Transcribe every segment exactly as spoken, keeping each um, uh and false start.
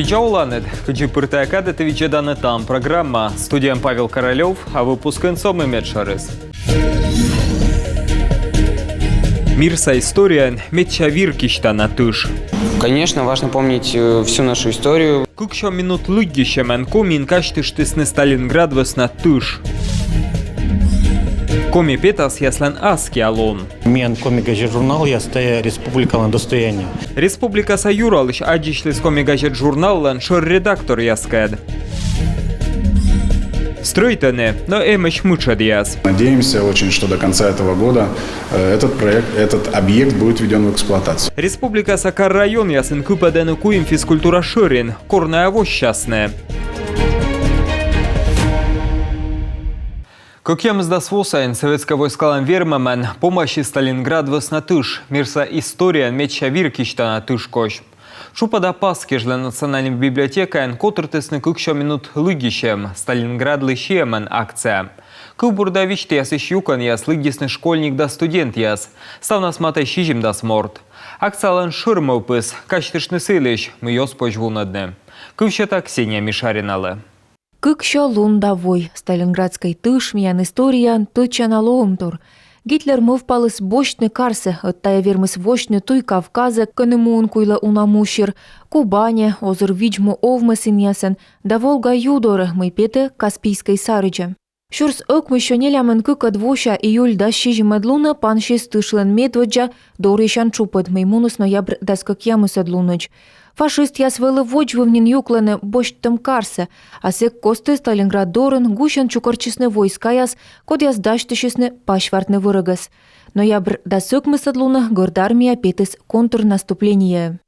Видза оланныд! Кыдзи пыр тайӧ кадӧ, ті видзӧданныд «Ытан» программа. Студияын Павел Королёв, а выпускын со мый медшӧрыс. Мирса историяын медся вир кисьтана тыш. Конечно, важно помнить э, всю нашу историю. Кыксё минут лыддьысьӧмӧн Комиын казьтыштісны Сталинград вӧсна тыш. Коми петасъяслӧн аскиа лун. Миян «Коми газет» журналъяс — тайӧ республикалӧн достояние. Республикаса юралысь аддзысьліс «Коми газет» журналлӧн шӧр редакторъяскӧд. Стрӧитӧны, но эмӧсь мытшӧдъяс. Надеемся очень, что до конца этого года э, этот проект, этот объект будет введен в эксплуатацию. Республикаса кар-районъясын кыпӧдӧны куим физкультура шӧрин, кор найӧ воссясны. Кӧкъямысдас во сайын сӧветскӧй войскалӧн вермӧмӧн помасис Сталинград вӧсна тыш, мирса историяын медся вир кисьтана тыш козь. Тшупӧда пас кежлӧ Национальнӧй библиотекаын котыртісны «Кыксё минут лыддьысьӧм — Сталинградлы сиӧмӧн» акция. Кывбур да висьтъясысь юкӧнъяс лыддисны школьник да студентъяс. Ставнас матӧ сизимдас морт. Акциялӧн шӧр мӧвпыс — казьтыштны сы йылысь, мый оз позь вунӧдны. Кыв сета Ксения Мишариналы. Кыксё лун да вой. Сталинградскӧй тыш — миян историяын тӧдчана лоӧмтор. Гитлер мӧвпаліс босьтны карсӧ, ӧд тайӧ вермис восьтны туй Кавказӧ, кӧні муын куйлӧ уна мусир, Кубаньӧ, озыр Видз-му овмӧс инъясӧн, да Волга ю дорӧ, мый петӧ Каспийскӧй саридзӧ. Сюрс ӧкмыссё нелямын кыкӧд вося июль дас сизимӧд лунӧ пансис тышлӧн медводдза дорйысян тшупӧд, мый муніс ноябрь дас кӧкъямысӧд лунӧдз. Фашистъяс вӧлі водзвыв нин юклӧны босьттӧм карсӧ, а сэк кості Сталинград дорын гусьӧн чукӧртчисны войскаяс, кодъяс дасьтысисны пасьвартны вӧрӧгӧс. Ноябрь дас ӧкмысӧд лунӧ Гӧрд Армия петіс контрнаступлениеӧ.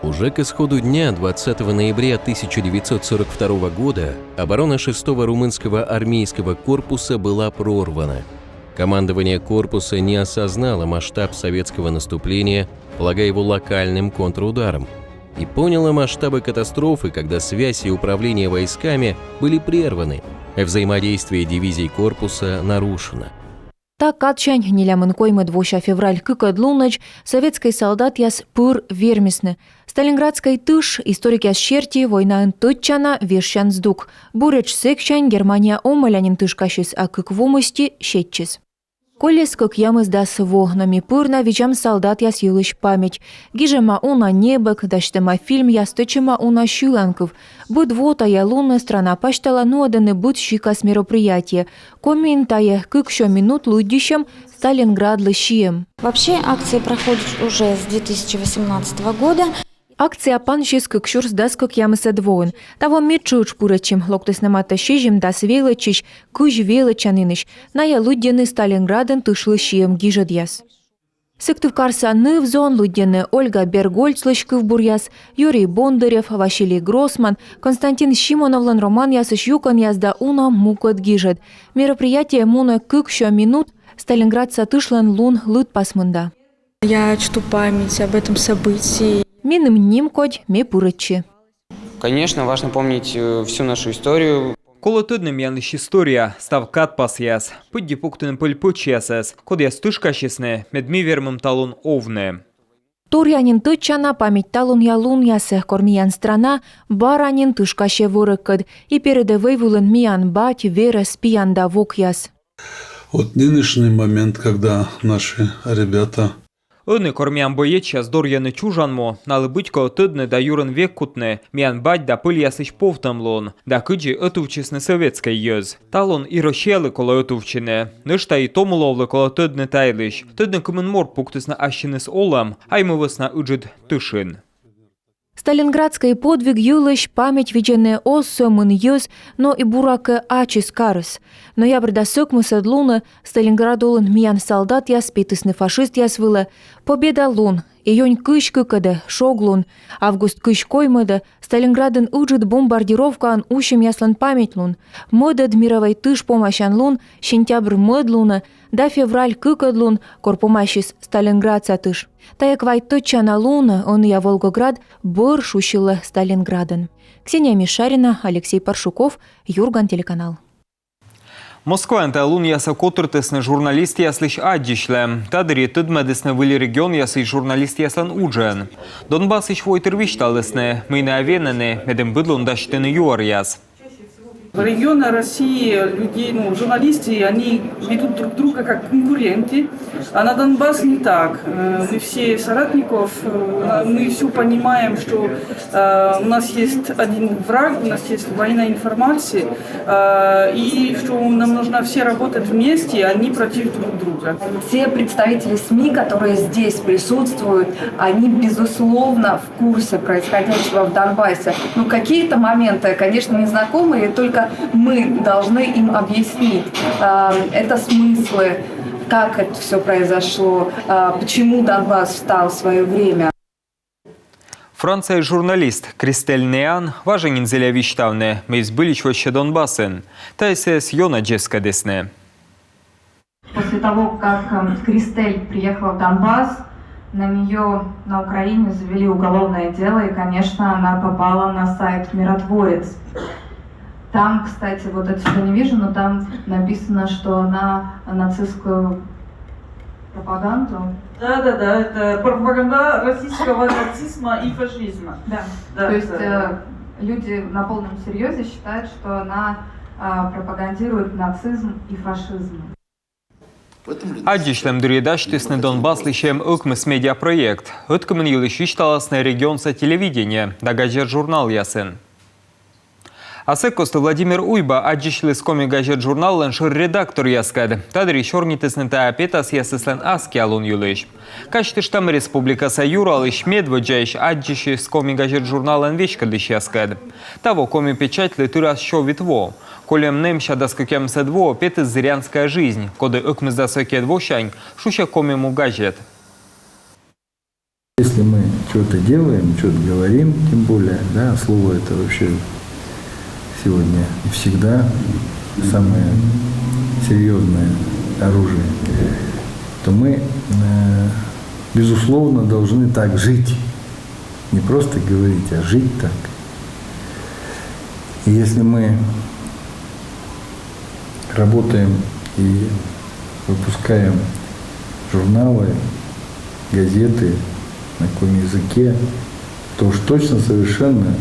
Уже к исходу дня, двадцатого ноября тысяча девятьсот сорок второго года, оборона шестого румынского армейского корпуса была прорвана. Командование корпуса не осознало масштаб советского наступления, полагая его локальным контрударом, и поняло масштабы катастрофы, когда связь и управление войсками были прерваны, а взаимодействие дивизий корпуса нарушено. Та кадсянь нелямын коймӧд вося февраль кыкӧд лунӧдз сӧветскӧй салдатъяс пыр вермисны. Сталинградскӧй тыш, историкъяс серти, войнаын тӧдчана вежсян здук. Буретш сэксянь Германия омӧля нин тышкасис, а кык во мысти сетчис. Колис кӧкъямысдас во, но ми пыр на видзам салдатъяс йылысь память. Гижӧма уна небӧг, дасьтӧма фильмъяс, стӧчӧма уна сьыланкыв. Быд во тайӧ лунӧ страна пасьтала нуӧдӧны быд сикас мероприятие. Комиын тайӧ — «Кыксё минут лыддьысьӧм — Сталинградлы сиӧм». Вообще акция проходит уже с две тысячи восемнадцатого года. Акция пансис кык сюрс дас кӧкъямысӧд воын. Таво ми тшӧтш пырӧдчим, локтісны матӧ сизимдас велӧдчысь кызь велӧдчанінысь. Найӧ лыддьӧны Сталинградын тышлы сиӧм гижӧдъяс. Сыктывкарса «Ныв.зон» лыддьӧны Ольга Бергольцлысь кывбуръяс, Юрий Бондарев, Василий Гроссман, Константин Симоновлӧн романъясысь юкӧнъяс да уна мукӧд гижӧд. Мероприятие мунӧ кыксё минут Сталинградса тышлӧн лун лыдпас мында. Я чту память об этом событии. Меным нимкодь, ме пырӧдчи. Конечно, важно помнить э, всю нашу историю. Колӧ тӧдны миянлысь история, став кадпасъяс. Пыдди пуктыны пӧль-пӧчьясӧс, кодъяс тышкасисны, мед ми вермим талун овны. Торъя нин тӧдчана память талунъя лунъясӧ, кор миян страна бара нин тышкасьӧ вӧрӧгкӧд и перйӧдӧ вӧй вылын миян бать, верӧс, пиян да вокъяс. Вот нынешний момент, когда наши ребята Ӧні, кор миян боечьяс дорйӧны чужан му, налы быть колӧ тӧдны да юрын век кутны миян бать да пӧльяслысь повтӧмлун, да кыдзи ӧтувтчисны сӧветскӧй йӧз. Талун и Россиялы колӧ ӧтувтчыны. Нӧшта и томуловлы колӧ тӧдны та йылысь, тӧдны, кымын морт пуктісны ассьыныс олӧм, ай мый вӧсна ыджыд тышын. Сталинградскӧй подвиг йылысь память видзӧны оз сӧмын йӧз, но и, буракӧ, ачыс карыс. Ноябрь дас ӧкмысӧд лунӧ Сталинград улын миян салдатъяс петісны фашистъяс вылӧ Победа лун, июнь кызь кыкӧдӧ — шоглун, август кызь коймӧдӧ — Сталинградын ыджыд бомбардировкаын усьӧмъяслӧн память лун, мӧдӧд мирӧвӧй тыш помасян лун, сентябрь мӧд лунӧ, да февраль кыкӧд лун, кор помасис Сталинградса тыш. Тайӧ квайт тӧдчана лунӧ ӧнія Волгоград бӧр шусьылӧ Сталинградӧн. Ксения Мишарина, Алексей Паршуков, «Юрган» телеканал. Москваын та лунъясӧ котыртісны журналистъяслысь аддзысьлӧм. Та дырйи тӧдмӧдісны выль регионъясысь журналистъяслӧн уджӧн. Донбассысь войтыр висьталісны, мый найӧ венӧны, медым быд лун дасьтыны юӧръяс. В регионах России людей, ну, журналисты, они ведут друг друга как конкуренты, а на Донбасс не так. Э, Мы все соратников, э, мы все понимаем, что э, у нас есть один враг, у нас есть война информации, э, и что нам нужно все работать вместе, а не против друг друга. Те представители СМИ, которые здесь присутствуют, они, безусловно, в курсе происходящего в Донбассе. Ну, какие-то моменты, конечно, не знакомы, и только мы должны им объяснить. Э, Это смыслы, как это все произошло, э, почему Донбасс встал в свое время. Францияысь журналист Кристель Неан важӧн нин зіля висьтавны, мый збыльысь воссьӧ Донбассын. Тайӧс ёна дзескӧдісны. После того, как э, Кристель приехала в Донбасс, на нее на Украине завели уголовное дело, и, конечно, она попала на сайт «Миротворец». Там, кстати, вот отсюда не вижу, но там написано, что она нацистскую пропаганду. Да, да, да, это пропаганда российского нацизма и фашизма. Да. да То есть да. Э, люди на полном серьезе считают, что она э, пропагандирует нацизм и фашизм. Аддзысьлӧм дырйи дасьтісны Донбасслысь эм ӧкмыс медиапроект. Ӧткымын йылысь висьталасны регионса телевидение да газет-журналъясын. Асӧ кості Владимир Уйба аддзысьліс «Коми газет» журналлӧн шӧр редакторъяскӧд. Та дырйи сёрнитісны тайӧ петасъясыслӧн аскиа лун йылысь. Казьтыштам, республикаса юралысь медводдзаысь аддзысис «Коми газет» журналӧн веськӧдлысьяскӧд. Таво «Коми печатьлы» тырас сё вит во. Кольӧм нэмся дас кӧкъямысӧд воӧ петіс «Зырянская жизнь», коді ӧкмысдас ӧтикӧд восянь шусьӧ «Коми му газет». Если мы что-то делаем, что-то говорим, тем более, да, слово это вообще сегодня и всегда самое серьезное оружие, то мы, э, безусловно, должны так жить. Не просто говорить, а жить так. И если мы работаем и выпускаем журналы, газеты на коми языке, то уж точно совершенно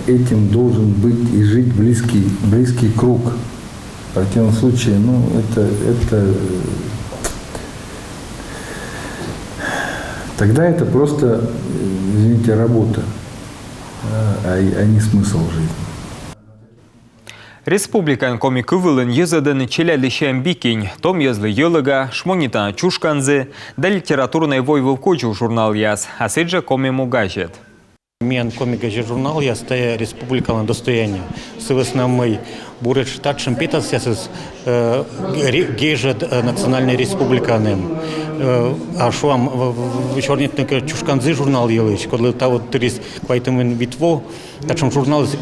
этим должен быть и жить близкий, близкий круг. В противном случае, ну, это, это, тогда это просто, извините, работа, а, а не смысл жизни. Республикаын коми кыв вылын йӧзӧдӧны челядьлысь эм би кинь: «Том йӧзлы йӧлӧга», «Шмонитана чушканзі» да «Литературнӧй войвыв кодзув» журналъяс, а сідзжӧ «Коми му газет». Миян «Коми газет» журналъяс — тайӧ республикалӧн достояние. Сы вӧсна мый буретш татшӧм петасъясыс э, гежӧд э, национальнӧй республикаын эм. Э, а шуам, сёрнитны кӧ «Чушканзі» журнал йылысь, кодлы таво тырис квайтымын вит во, Татшӧм журналыс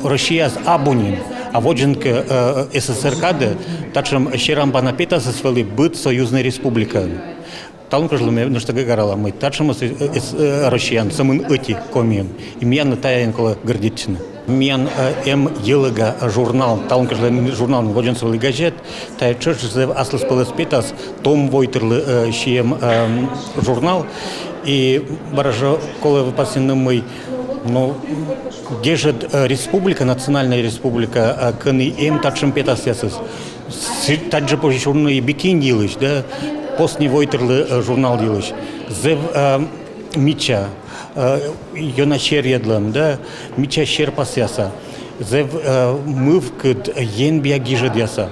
Россияас абу нин, а водзын кӧ СССР кадӧ татшӧм серам бана петасыс вӧлі быд союзнӧй республикаын. Талун кежлӧ ме нӧшта гӧгӧрвоа, мый татшӧмыс Россияын сӧмын ӧти, Комиын. И миянлы тайӧн колӧ гордитчыны. Миян эм «Йӧлӧга» журнал, талун кежлӧ журнал, водзын со вӧлі газет, тайӧ тшӧтш зэв аслыспӧлӧс петас, том войтырлы сиӧм журнал. И бара жӧ колӧ пасйыны, мый но гежӧд республика, национальнӧй республика, кӧні эм татшӧм петасъясыс. Тадзи позьӧ сёрнитны и «Би кинь» йылысь, да, посни войтырлы журнал йылысь. Зэв мича, ёна серйӧдлӧм, да, мича серпасъяса. Зэв мывкыд енбиа гижӧдъяса.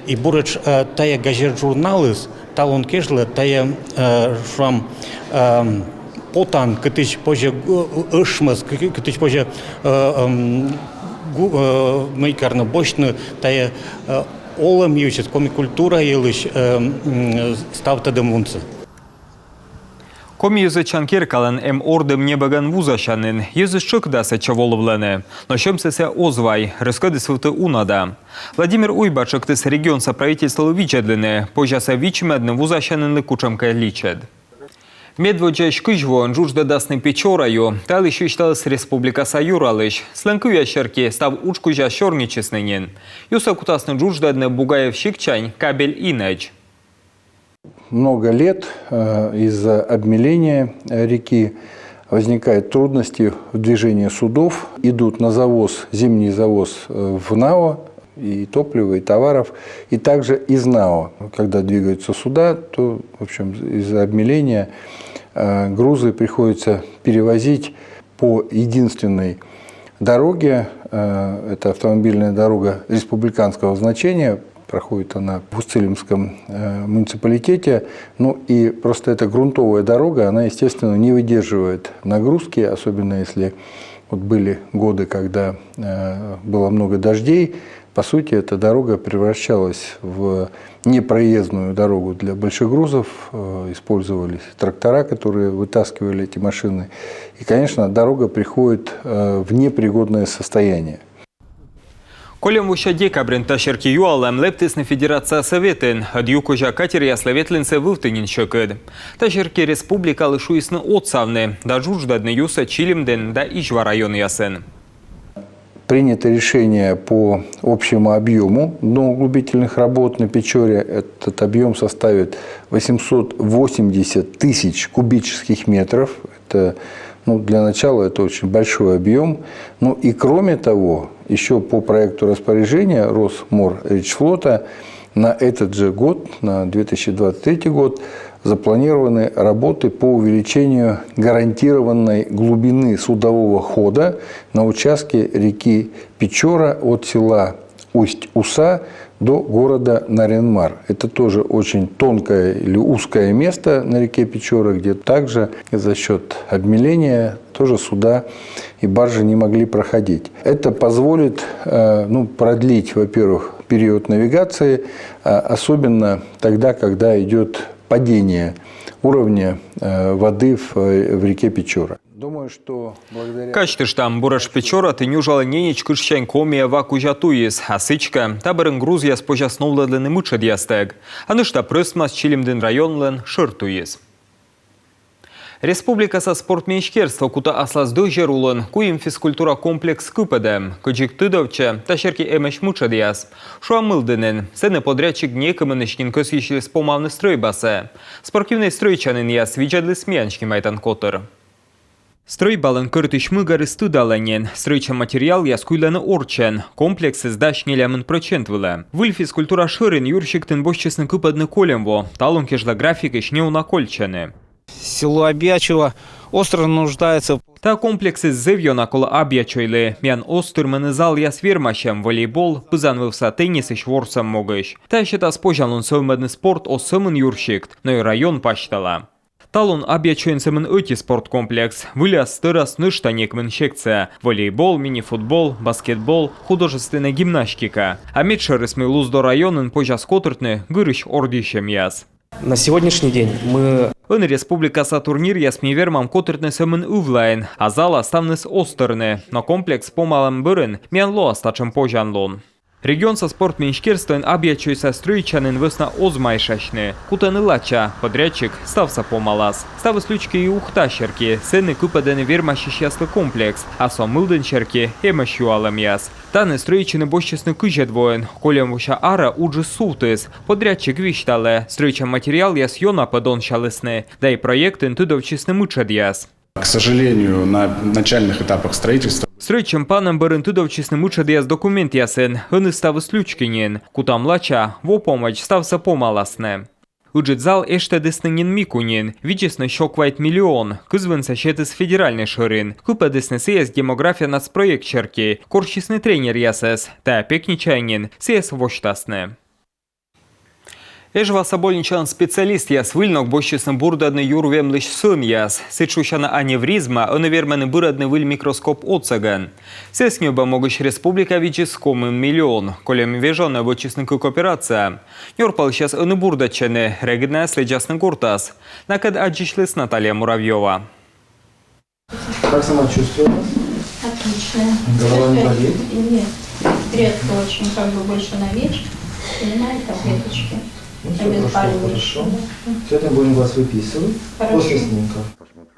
И буретш тайӧ газет-журналыс талун кежлӧ тайӧ, шуам, потан, кытысь позьӧ ӧшмӧс, кытысь позьӧ мыйкӧ но босьтны тайӧ олӧм йылысь, коми культура йылысь став тӧдӧм вунсӧ. Коми йӧзӧдчан керкалӧн эм ордым небӧгӧн вузасянін. Йӧзыс тшӧкыда сэтчӧ волывлӧны. Но сьӧмсӧ сійӧ оз вай, рӧскӧдыс вывті уна да. Владимир Уйба тшӧктіс регионса правительстволы видзӧдлыны, позяс-ӧ вичмӧдны вузасянінлы кутшӧмкӧ личӧд. Медводдзаысь кызь воӧн джудждӧдасны Печора ю. Та йылысь висьталіс республикаса юралысь. Сылӧн кывъяс серти, став удж кузяс сёрнитчисны нин. Юсӧ кутасны джудждӧдны Бугаев сиктсянь кабель инӧдз. Много лет, э, из-за обмеления, э, реки возникают трудности в движении судов. Идут на завоз, зимний завоз, э, в Нао, и топлива, и товаров, и также из Нао. Когда двигаются суда, то, в общем, из-за обмеления, э, грузы приходится перевозить по единственной дороге. Э, это автомобильная дорога республиканского значения, проходит она в Усть-Цилемском, э, муниципалитете. Ну и просто эта грунтовая дорога, она, естественно, не выдерживает нагрузки, особенно если вот были годы, когда, э, было много дождей. По сути, эта дорога превращалась в непроездную дорогу для больших грузов. Э, использовались трактора, которые вытаскивали эти машины. И, конечно, дорога приходит, э, в непригодное состояние. Кольӧм вося декабрын та серти юалӧм лэптісны Федерация Сӧветын. Ӧд ю кузя катеръяслы ветлыны вывті нин сьӧкыд. Та серти республикалы шуисны отсавны да джудждӧдны юсӧ Чилимдін да Изьва районъясын. Принято решение по общему объему дноуглубительных работ на Печоре. Этот объем составит восемьсот восемьдесят тысяч кубических метров. Это, ну, для начала это очень большой объем. Ну и кроме того, еще по проекту распоряжения Росморречфлота на этот же год, на две тысячи двадцать третий год, запланированы работы по увеличению гарантированной глубины судового хода на участке реки Печора от села Усть-Уса до города Нарьян-Мар. Это тоже очень тонкое или узкое место на реке Печора, где также за счёт обмеления тоже суда и баржи не могли проходить. Это позволит, э, ну, продлить, во-первых, период навигации, а, особенно тогда, когда идёт падение уровня, э, воды в, э, в реке Печора. Думаю, что благодаря... Казьтышта, бурӧдж Печора тынь уджалӧ ненеч кытшсянь Комиӧ ва кузя туйыс, а сідзкӧ, та бӧрын грузъяс позяс новлӧдлыны мытшӧдъястӧг. А нӧшта прӧстмас Чилимдін районлӧн шӧр туйыс. Республикаса спорт министерство кутӧ аслас дӧзьӧр улын куим физкультура комплекс кыпӧдӧм. Кыдзи тыдовтчӧ, та серти эмӧсь мытшӧдъяс. Шуам, Мылдінын. Сэні подрядчик некымынысь нин кӧсйысьліс помавны стрӧйбасӧ. Спортивнӧй стрӧитчанінъяс видзӧдліс миян снимайтан котыр. Стрӧйбалӧн кӧртысь мыгарыс тыдалӧ нин. Стрӧитчан материалъяс куйлӧны орччӧн. Комплексыс дась нелямын прӧчент вылӧ. Выль физкультура шӧрин юрсиктын босьтчисны кыпӧдны кольӧм во. Талун кежлӧ графикысь неуна кольччӧны. Село Объячево остро нуждается в... Та комплексыс зэв ёна колӧ Объячойлы. Миян оз тырмыны залъяс вермасьӧм, волейбол, пызан вывса теннисысь ворсӧм могысь. Тайӧ сетас позянлун сӧвмӧдны спорт оз сӧмын юрсикт, но и район пасьтала. Талун Объячойын сӧмын ӧти спорт комплекс. Выльас тӧрас нӧшта некымын секция: волейбол, мини-футбол, баскетбол, художественнӧй гимнастика. А медшӧрыс, мый Луздор районын позяс котыртны гырысь ордйысьӧмъяс. На сегодняшний день мы... Ӧні республикаса турниръяс ми вермам котыртны сӧмын ывлаын, а зала ставныс оз тӧрны, но комплекс помалӧм бӧрын миян лоас татшӧм позянлун. Регионса спорт министерствоын Объячойса стрӧитчанін вӧсна оз майшасьны. Кутӧны лача, подрядчик ставсӧ помалас. Ставыс лючки и Ухта серти, сэні кыпӧдӧны вермасьысьяслы комплекс, а со Мылдін серти эмӧсь юалӧмъяс. Тані стрӧитчыны босьтчисны кызьӧд воын. Кольӧм вося арӧ уджыс сувтіс. Подрядчик висьталӧ, стрӧитчан материалъяс ёна пӧ донсялісны, да и проектын тыдовтчисны мытшӧдъяс. К сожалению, на начальных этапах строительства... Стрӧитчӧм панӧм бӧрын тыдовтчисны мытшӧдъяс документъясын, ӧні ставыс лючки нин. Кутам лача, во помӧдз ставсӧ помаласны. Ыджыд зал эштӧдісны нин Микуньын, видзисны сё квайт миллион, кызвынсӧ сетіс федеральнӧй шӧрин. Кыпӧдісны сійӧс «Демография» нацпроект серти, корсисны тренеръясӧс, тайӧ пекничаын нин сійӧс восьтасны. Эжваса больничалӧн специалистъяс выль ног босьтчисны бурдӧдны юрвемлысь сӧнъяс. Сідз шусяна аневризма ӧні вермӧны бырӧдны выль микроскоп отсӧгӧн. Сійӧс ньӧбӧм могысь республика видзис комын миллион. Кольӧм вежонӧ вӧчисны кык операция. Нёрпалысьяс ӧні бурдӧдчӧны, регыд найӧс лэдзасны гортас. Накӧд аддзысьліс Наталья Муравьёва. Как самочувствие у вас? Отлично. Голова не болит? Нет. Редко очень, как бы больше на вечер. Принимаю таблеточки. Всё прошло хорошо. С этим будем вас выписывать после снимка.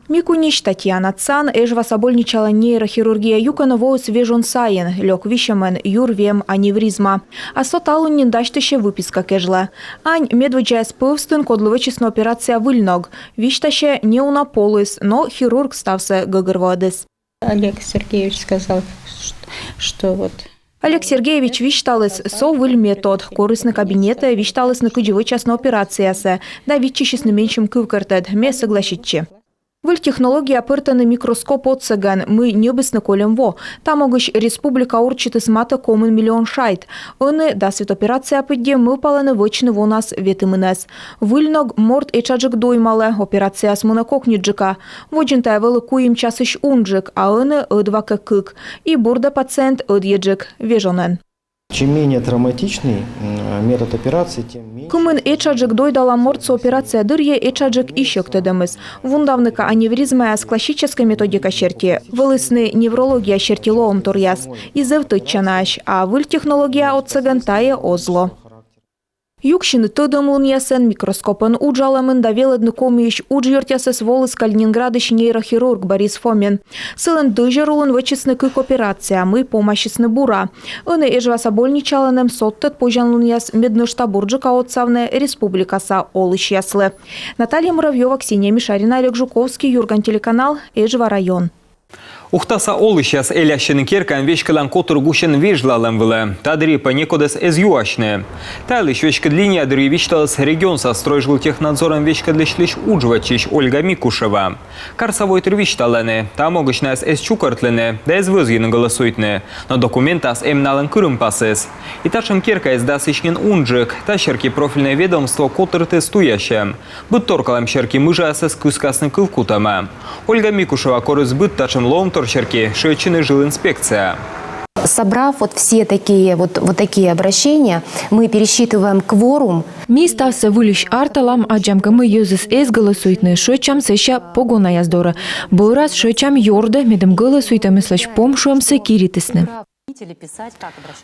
Микунись Татьяна Цан Эжваса больничала нейрохирургия юкӧнӧ воис вежон сайын, лёк висьӧмӧн, юр вем аневризма. А со талун нин дасьтысьӧ выписка кежлӧ. Ань медводдзаяс пӧвстын, кодлы вӧчисны операция выль ног. Висьтасьӧ, неуна поліс, но хирург ставсӧ гӧгӧрвоӧдіс. Олег Сергеевич сказал, что, что вот Олег Сергеевич висьталіс, со выль метод. Корисны кабинетӧ, висьталісны, кыдзи вӧчасны операциясӧ, да виччысисны менсьым кывкӧртӧд, ме согласитчи. Выль технология пӧртӧны микроскоп отсӧгӧн, мый ньӧбисны кольӧм во. Та могысь республика орччытіс матӧ комын миллион шайт. Ӧні дас вит операция пыдди мӧвпалӧны вӧчны вонас ветымынӧс. Выль ног морт этшаджык доймалӧ, операцияыс мунӧ кокньыдджыка. Водзын тайӧ вӧлі куим часысь унджык, а ӧні ӧдва кӧ кык. И бурдӧ пациент ӧдйӧджык, вежонӧн. Чем менее травматичный, м, метод операции, тем меньше. Кымын этшаджык дойдалӧ мортсӧ операция дырйи, этшаджык и сьӧктӧдӧмыс. Вундавны кӧ аневризмаяс классическӧй методика серти, вӧлісны неврология серти лоӧмторъяс, и зэв тӧдчанаӧсь, а выль технология отсӧгӧн тайӧ оз ло. Юксьыны тӧдӧмлунъясӧн, микроскопӧн уджалӧмын да велӧдны Комиысь уджъёртъясӧс воліс Калининградысь нейрохирург Борис Фомин. Сылӧн дӧзьӧр улын вӧчисны кык операция, мый помасисны бура. Ӧні Эжваса больничалӧн эм содтӧд позянлунъяс, мед нӧшта бурджыка отсавны республикаса олысьяслы. Наталья Муравьёва, Ксения Мишарина, Олег Жуковский, «Юрган» телеканал, Эжва район. Ухтаса олысьяс элясьӧны керкаын веськӧдлан котыр гусьӧн вежлалӧм вылӧ. Та дырйи пӧ некодӧс эз юасьны. Та йылысь веськыд линия дырйи висьталіс регионса стройжылтехнадзорӧн веськӧдлысьлысь уджвӧчысь Ольга Микушева. Карса войтыр висьталӧны, та могысь найӧс эз чукӧртлыны да эз вӧзйыны гӧлӧсуйтны, но документас эм налӧн кырымпасыс. И татшӧм керкаыс дасысь нин унджык. Та серти профильнӧй ведомство котыртіс туясьӧм. Быд торкалӧм серти мыжаясӧс кыскасны кывкутӧмӧ. Ольга Микушева корис быд татшӧм лоӧмтор серти шыӧдчыны жилинспекцияӧ. Собрав вот все такие вот, вот такие обращения, мы пересчитываем кворум. Ми ставсӧ выльысь арталам, аддзам кӧ, мый йӧзыс эз гӧлӧсуйтны, шыӧдчам сэсся погонаяс дорӧ. Бӧрас шыӧдчам ёрдӧ, медым гӧлӧсуйтӧмыслысь помшуӧмсӧ киритісны.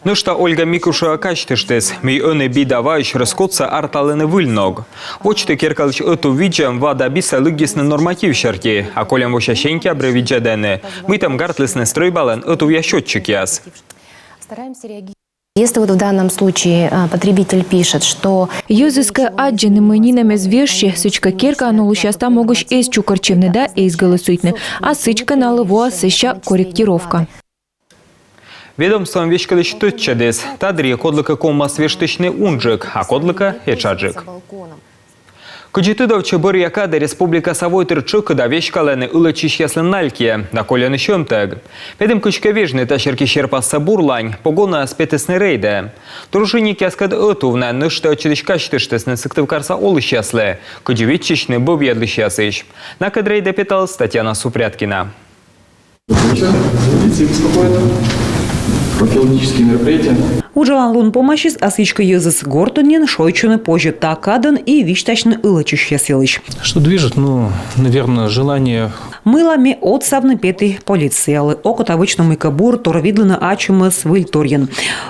Нӧшта Ольга Микушева казьтыштіс, мый ӧні «Би да ва»ысь рӧскодсӧ арталӧны выль ног. Водзті керкалысь ӧтуввидзӧм «Ва да Би»сӧ лыддисны норматив серти, а кольӧм вося сеньтябрӧ видзӧдӧны, мый там гартлісны стрӧйбалӧн ӧтувъя счётчикъяс. Если вот в данном случае, а, потребитель пишет, что... Йӧзыс кӧ аддзӧны, мый нинӧм эз вежсьы, сідзкӧ, керкаын олысьяс та могысь эз чукӧртчывны да эз гӧлӧсуйтны, а сідзкӧ, налы воас сэсся корректировка. Ведомствоӧн веськӧдлысь тӧдчӧдіс, та дырйи кодлыкӧ ковмас вештысьны унджык, а кодлыкӧ этшаджык. Кыдзи тыдовтчӧ, бӧръя кадӧ республикаса войтыр тшӧкыда веськалӧны ылӧдчысьяслӧн налькйӧ да кольӧны сьӧмтӧг. Медым кыськӧ вежны та серти серпассӧ бурлань, погонаяс петісны рейдӧ. Дружинникъяскӧд ӧтувнас нӧшта ӧтчыдысь казьтыштісны сыктывкарса олысьяслы, кыдзи виччысьны бӧбъядлысьясысь. Накӧд рейдӧ петаліс Татьяна Супряткина. Профилактические мероприятия. Уджалан лун помасис, а сідзкӧ, йӧзыс гортын нин шойччыны позьӧ та кадӧн и висьтасьны ылӧдчысьяс йылысь. Что движет? Ну, наверное, желание. Мыйла ме отсавны петі полициялы? Окота вӧчны мыйкӧ бур, тор видлыны ачымӧс выльторйӧн.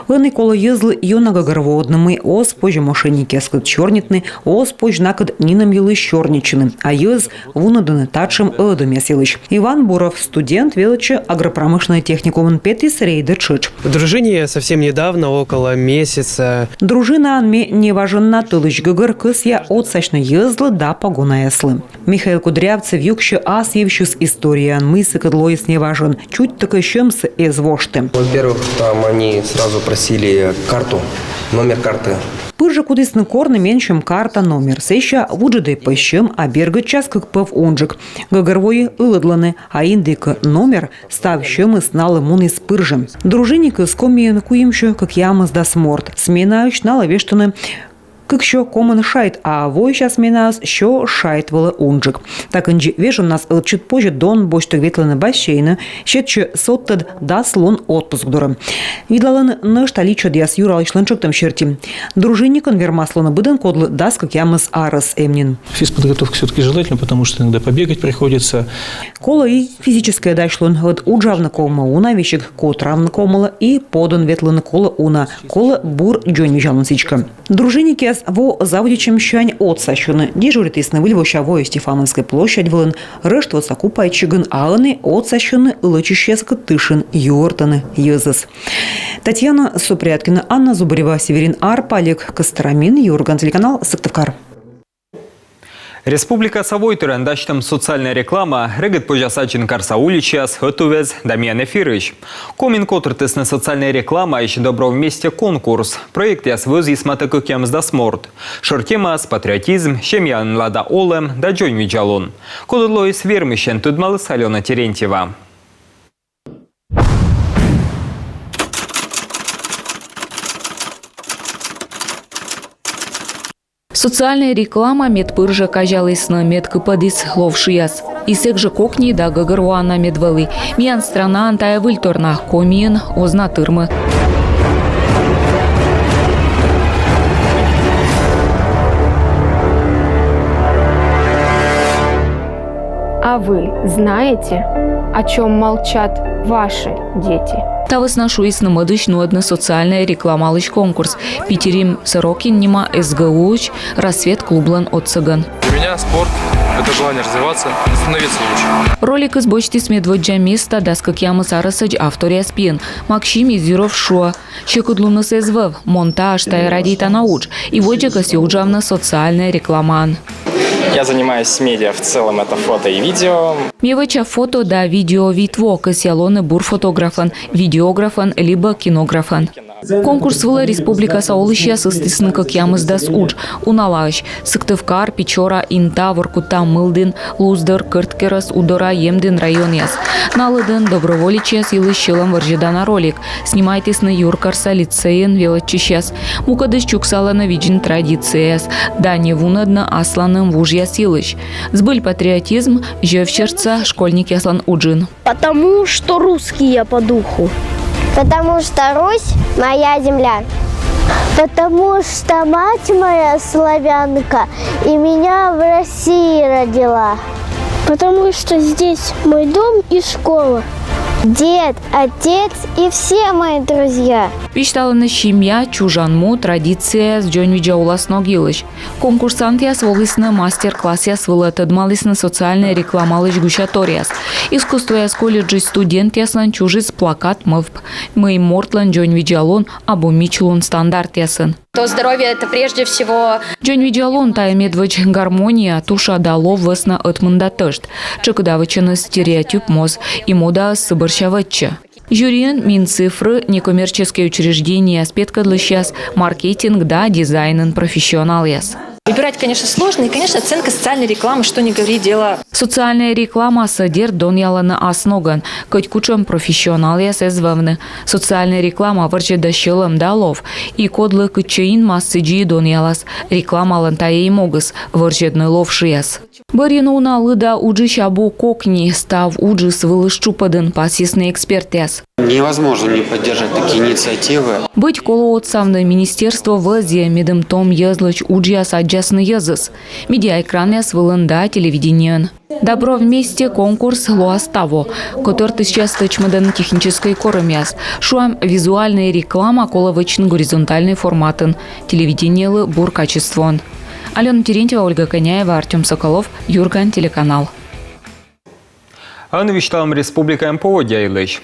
Ӧні колӧ йӧзлы ёна гӧгӧрвоӧдны, мый оз позь мошенникъяскӧд сёрнитны, оз позь накӧд нинӧм йылысь сёрнитчыны. А йӧз вунӧдӧны татшӧм ӧдӧмъяс йылысь. Иван Буров, студент, велӧдчӧ агропромышленнӧй техникумын, петіс рейдӧ тшӧтш. В дружине я совсем недавно, около месяца. Дружинаын ме неважӧн на, тӧлысь гӧгӧр, кӧсъя отсасьны йӧзлы да погонаяслы. Михаил Кудрявцев юксьӧ ас йывсьыс историяӧн, мый сыкӧд лоис неважӧн, чуть тӧкӧ сьӧмсӧ эз вошты. Во-первых, там они сразу просили карту, номер карты. Пыр жӧ кутісны корны менсьым карта номер. Сэсся вуджӧдӧй пӧ сьӧм, а бергӧдчас кык пӧв унджык. Гӧгӧрвои, ылӧдлӧны, а индікӧ номер, став сьӧмыс налы муніс пыр жӧ. Дружинникыс Комиын куимсё кӧкъямысдас морт. Сменаысь налы вештӧны кыксё комын шайт, а воысь сменаыс сё шайт вылӧ унджык. Та кындзи вежоннас ӧтчыд позьӧ дон босьттӧг ветлыны бассейнӧ, сетсьӧ содтӧд дас лун отпуск дорӧ. Видлалӧны нӧшта личӧдъяс юралысьлӧн тшӧктӧм серти. Дружинникӧн вермас лоны быдӧн, кодлы дас кӧкъямыс арӧс эм нин. Физподготовка всё-таки желательно, потому что иногда побегать приходится. Колӧ и физическӧй дасьлун, ӧд уджавны ковмӧ уна, весиг котравны ковмылӧ и подӧн ветлыны колӧ уна, колӧ бур дзоньвидзалун сідзкӧ. Дружинникъяс Во заводитчӧмсянь отсасьӧны. Дежуритісны Выль вося воӧ Стефановскӧй площадь вылын, Рӧштвоса купайтчигын, а ӧні отсасьӧны ылӧдчысьяскӧд тышын, юӧртӧны йӧзӧс. Татьяна Супряткина, Анна Зубарева, Северин Арпалик, Костромин, Юрган телеканал, Сыктывкар. Республикаса войтырӧн дасьтӧм социальнӧй реклама, регыд позяс аддзыны карса уличьяс, ӧтуввез да миян эфирысь. Комиын котыртісны социальнӧй рекламаысь «Добро вместе» конкурс. Проектъяс вӧзйис матӧ кӧкъямысдас морт. Шӧр темаяс: патриотизм, семьяын лада олӧм да дзоньвидзалун. Кодӧс лоис вермысьӧн, тӧдмаліс Алёна Терентьева. Социальнӧй реклама медпыр жӧ казялісны, мед кыпӧдіс лов шыяс. И сэк жӧ кокни да гӧгӧрвоана мед вӧлі. Миян странаын тайӧ выльтор на, Комиын оз на тырмы. А вы знаете, о чём молчат ваши дети? Та вӧсна шуисны мӧдысь нуӧдны социальнӧй рекламалысь конкурс Питирим Сорокин нима СГУ-ысь «Рассвет» клублӧн отсӧгӧн. Для меня спорт — это желание развиваться, становиться лучше. Роликыс босьтіс медводдза места дас кӧкъямыс арӧсӧдз авторъяс пиын. Максим Изюров шуӧ: сьӧкыдлуныс эз вӧв, мон таысь тайӧ радейтана удж, и водзӧ кӧсйи уджавны социальнӧй рекламаын. Я занимаюсь медиа в целом, это фото и видео. Ме вӧча фото да видео вит во, кӧсъя лоны бур фотографӧн, видеографӧн либӧ кинографӧн. Конкурс вылӧ республикаса олысьяс ыстісны кӧкъямысдас удж. Уналаысь: Сыктывкар, Печора, Инта, Воркута, Мылдін, Луздор, Кӧрткерӧс, Удора, Емдін районъяс. На лыдын доброволечьяс йылысь сьӧлӧм вӧрзьӧдана ролик. Снимайтісны юркарса лицейын велӧдчысьяс. Мукӧдыс чуксалӧны видзны традицияяс да не вунӧдны асланым вужъяс йылысь. Збыль патриотизм — зэв сердца школьникъяслӧн уджын. Потому что русский я по духу. Потому что Русь — моя земля. Потому что мать моя славянка и меня в России родила. Потому что здесь мой дом и школа. Дед, отец и все мои друзья. Висьталӧны семья, чужан му, традицияяс, дзоньвидза улас ног йылысь. Конкурсантъяс волісны мастер-классъяс вылӧ, тӧдмалісны социальнӧй рекламалысь гусяторъяс. Искусствояс колледжысь студентъяслӧн чужис плакат мӧвп, мый мортлӧн дзоньвидзалун абу мичлун стандартъясын. То здоровье — это прежде всего. Дзоньвидзалун — тайӧ медводз гармония, туша да лов вӧсна ӧтмында тӧшт. Тшӧкыда вӧчӧны стереотип моз, и модаыс сы бӧрся вӧтчӧ. Жюриын Минцифры, некоммерческӧй учреждениеяс петкӧдлысьяс, маркетинг да дизайнын профессионалъяс. Выбирать, конечно, сложно. И, конечно, оценка социальной рекламы, что не говори, дело. Социальнӧй рекламасӧ, дерт, донъялӧны ас ногӧн, кӧть кутшӧм профессионалъяс эз вӧвны. Социальнӧй реклама вӧрзьӧдӧ сьӧлӧм да лов. И кодлы кытчӧ инмас, сідзи и донъялас. Рекламалӧн тайӧ и могыс — вӧрзьӧдны лов шыяс. Бӧрйыны уна лыда уджысь абу кокни, став уджыс вылыс тшупӧдын, пасйисны экспертъяс. Невозможно не поддержать такие инициативы. Быть колӧ отсавны, министерство вӧзйӧ, медым том йӧзлысь уджъяс аддзасны йӧзыс медиаэкранъяс вылын да телевидениеын. «Добро вместе» конкурс лоас таво. Котӧртысьяс тӧчмӧдӧны техническӧй корӧмъяс. Шуам, визуальнӧй реклама колӧ вӧчны горизонтальнӧй форматын, телевидениелы бур качествоын. Алёна Терентьева, Ольга Коняева, Артём Соколов, «Юрган» телеканал. А ӧні висьталам республикаын поводдя йылысь.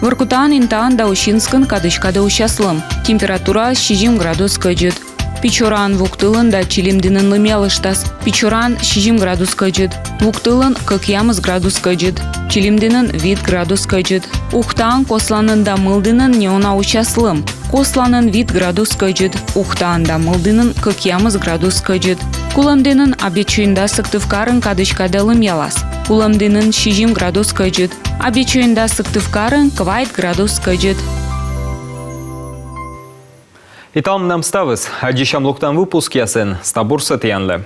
Воркутаын, Интаын да Усинскын кадысь кадӧ усяс лым. Температураыс сизим градус кӧдзыд. Печораын, Вуктылын да Чилимдінын лымъялыштас. Печораын сизим градус кӧдзыд. Вуктылын кӧкъямыс градус кӧдзыд. Чилимдінын вит градус кӧдзыд. Ухтаын, Косланын да Мылдінын неуна усяс лым. Косланын вит градус кӧдзыд. Ухтаын да Мылдінын кӧкъямыс градус кӧдзыд. Кулӧмдінын, Абъячойын да Сыктывкарын кадысь кадӧ лымъялас. Кулӧмдінын сизим градус кӧдзыд. Абъячойын да Сыктывкарын квайт градус кӧдзыд. И талун менам ставыс. Аддзысям локтан выпускъясын. Став бурсӧ тіянлы.